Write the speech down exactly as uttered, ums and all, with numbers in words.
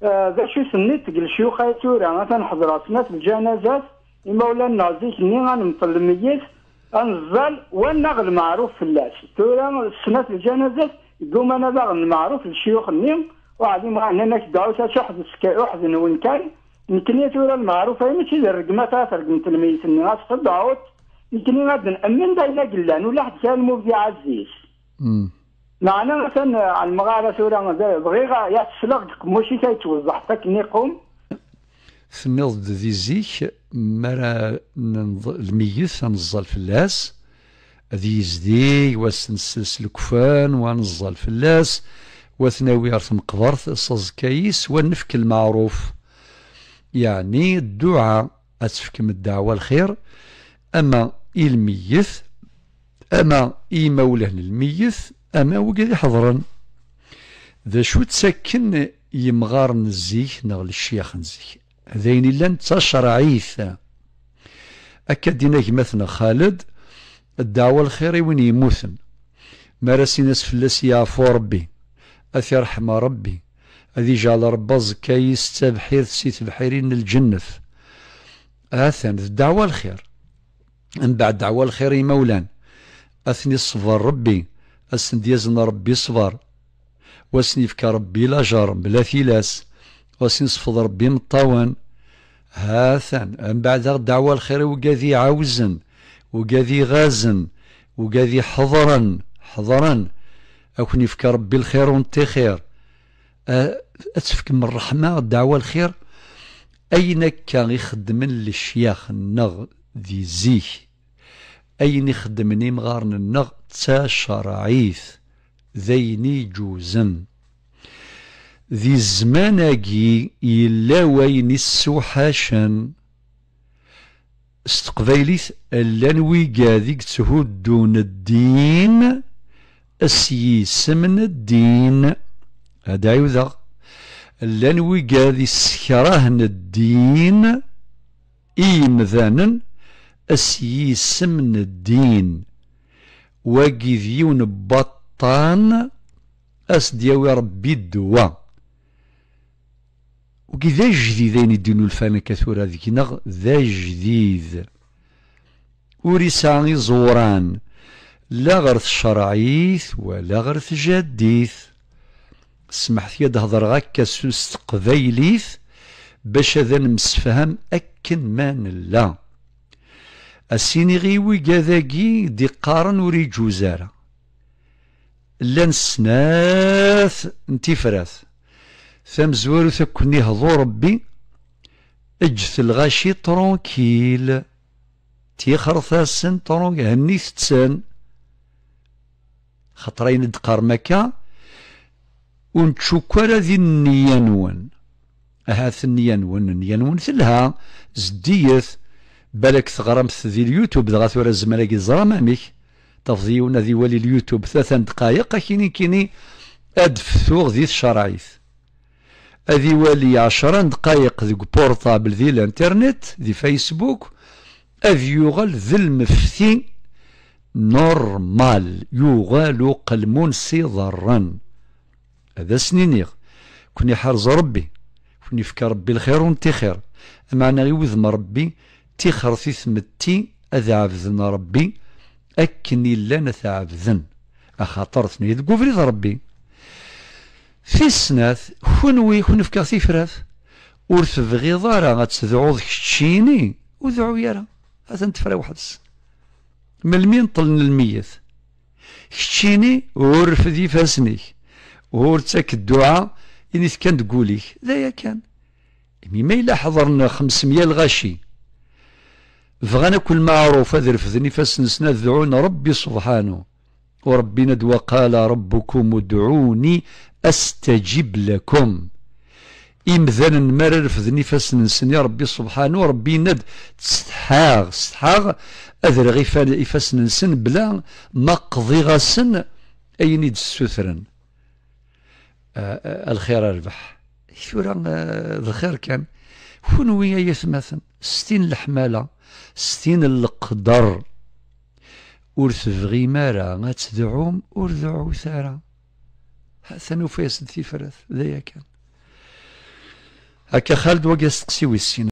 Eh, d acu i tenniḍ deg lecyux ay tura? Atan ḥeḍreɣ snat lǧanazat, imawlan-nneɣ zik-nni ad nemṭel lmeyyet, ad neẓẓal, wannaɣ lmeɛruf fell-as. Tura snat lǧanazat, gguman ad aɣen lmeɛruf lecyux-nni, ur ɛlimeɣ, nnan-ak dɛut-as uḥd-s ka-, uḥd-nwen kan. Nekkni tura lmeɛruf-ayi mačči d rregmat ara tregmemt lmeyyet-nni, as-tedɛut, nekkni ad nɛemmen d ayen ay yellan, ula ḥedd kra lmubdiɛ ɛziz. Mm. Meɛna atan, eh, ɛelmeɣ ara tura, d, bɣiɣ a, ya tesleɣ deg qemmuc-ik ay tweẓẓeḥ, akken iqum. Tenniḍ-d di zik, mi ara nenḍ-, lmeyyet ad neẓẓal fell-as, ad yizdig, wa s-nsels lekfen, wa neẓẓal fell-as, wa t-nawi ɣer tmeqbert s aẓekka-is, wa nefk lmeɛruf. Yeɛni dduɛa, ad tefkem ddeɛwa lxir, ama i lmeyyet, ama i yimawlan n lmeyyet, ama wigad iḥeḍren. D acu ttaken yimɣaren n zik neɣ lecyax n zik? D ayen illan d tacerɛit. Akka d-yenna gma-tneɣ Xaled, ddeɛwa lxir i win yemmuten. Mi ara s-ines fell-as yeɛfu Rebbi, ad t-irḥem Rebbi, ad ijeɛel Rebbi aẓekka-is d tabḥirt si tebḥirin n lǧennet. Atan, d ddeɛwa lxir. Mbeɛd ddeɛwa lxir i yimawlan, ad ten-iṣber Rebbi, ad sen-d-yazen Rebbi ṣṣber, wa sen-yefka Rebbi lajer bla tilas, wa sen-isfeḍ Rebbi imeṭṭawen. Ha-t-an, mbeɛd daɣ ddeɛwa lxir i wigad iɛawzen, wigad iɣazen, wigad iḥeḍren, ḥeḍren. Ad ken-yefk Rebbi lxir ur n tixir. A-, ad tefkem ṛṛeḥma, ddeɛwa lxir. Ayen akka i xeddmen lecyax-nneɣ di zik, ayen i xeddmen imɣaren-nneɣ d tacerɛit, d ayen iǧuzen. Di zzman-agi yella wayen issewḥacen. S teqbaylit, llan wigad i yetthuddun ddin s yisem n ddin. Ad ɛiwdeɣ. Llan wigad issekrahen ddin i yimdanen s yisem n ddin. Wagi d yiwen n waṭṭan, a s-d-yawi Rebbi ddwa. Wagi d ajdid, ayen i d-innulfan akka tura deg-neɣ d ajdid. Ur isɛa iẓuran, la ɣer tcerɛit wala ɣer tjaddit. Smeḥt-iyi ad hedreɣ akka s, s teqbaylit, bac ad nemsefham akken ma nella. A s-iniɣ i wigad-agi d-iqqaren ur iǧuz ara. Llan snat n tifrat. Tamezwarut, ad ken-ihḍu Rebbi, eǧǧet lɣaci tranquille. Tixret-asen tranquille, hennit-ten. Xaṭer ayen i d-qqarem akka, ur nettcukku ara di nniya-nwen. Ahat nniya-nwen, nniya-nwen telha, zeddiget. Balak teɣramt di YouTube, dɣa tura zzman-agi teẓram amek. Tafeḍ yiwen ad iwali YouTube tlata n ddqayeq, akini kini ad d-ftuɣ di tcerɛit. Ad iwali ɛecra n ddqayeq deg portable, di l'internet, di Facebook, ad yuɣal d lmefti normal, yuɣal uqelmun s iḍarren. Ad asen-iniɣ, ken-iḥerz Rebbi, ken-ifka Rebbi lxir ur n tixir, ameɛna i wudem Rebbi, tixret i tmetti ad ɛebden Rebbi akken i llan ad t-ɛebden, axaṭer atni deg ubrid Rebbi. Tis snat, kunwi, ken-fkeɣ tifrat, ur tebɣiḍ ara ad tedɛuḍ keččini, ur dɛu ara, atan tefra weḥd-s. Melmi nṭlen lmeyyet? Keččini ur rfed ifassen-ik, ur ttak dduɛa, ini-t kan deg wul-ik, d aya kan. Imi ma yella ḥeḍren xemsemya lɣaci, bɣan akk lmeɛruf, ad refden ifassen-nsen, ad dɛun Rebbi subḥanu. U Rebbi yenna-d, "Wa qala Rebbukum udɛuni astajib lakum." Imdanen mi ara refden ifassen-nsen i Rebbi subḥanu, Rebbi yenna-d, "Setḥaɣ, setḥaɣ ad rreɣ ifa-, ifassen-nsen bla ma qḍiɣ-asen ayen i d-ssutren." A, a, a lxir a rrbeḥ. Tura, a, d lxir kan. Kunwi ay atmaten, s tin leḥmala, s tin leqder, ur tebɣim ara ad tedɛum, ur dɛut ara. Ha-t-an ufa-yas-d tifrat, d aya kan. Akka Xald, wagi asteqsi wis sin.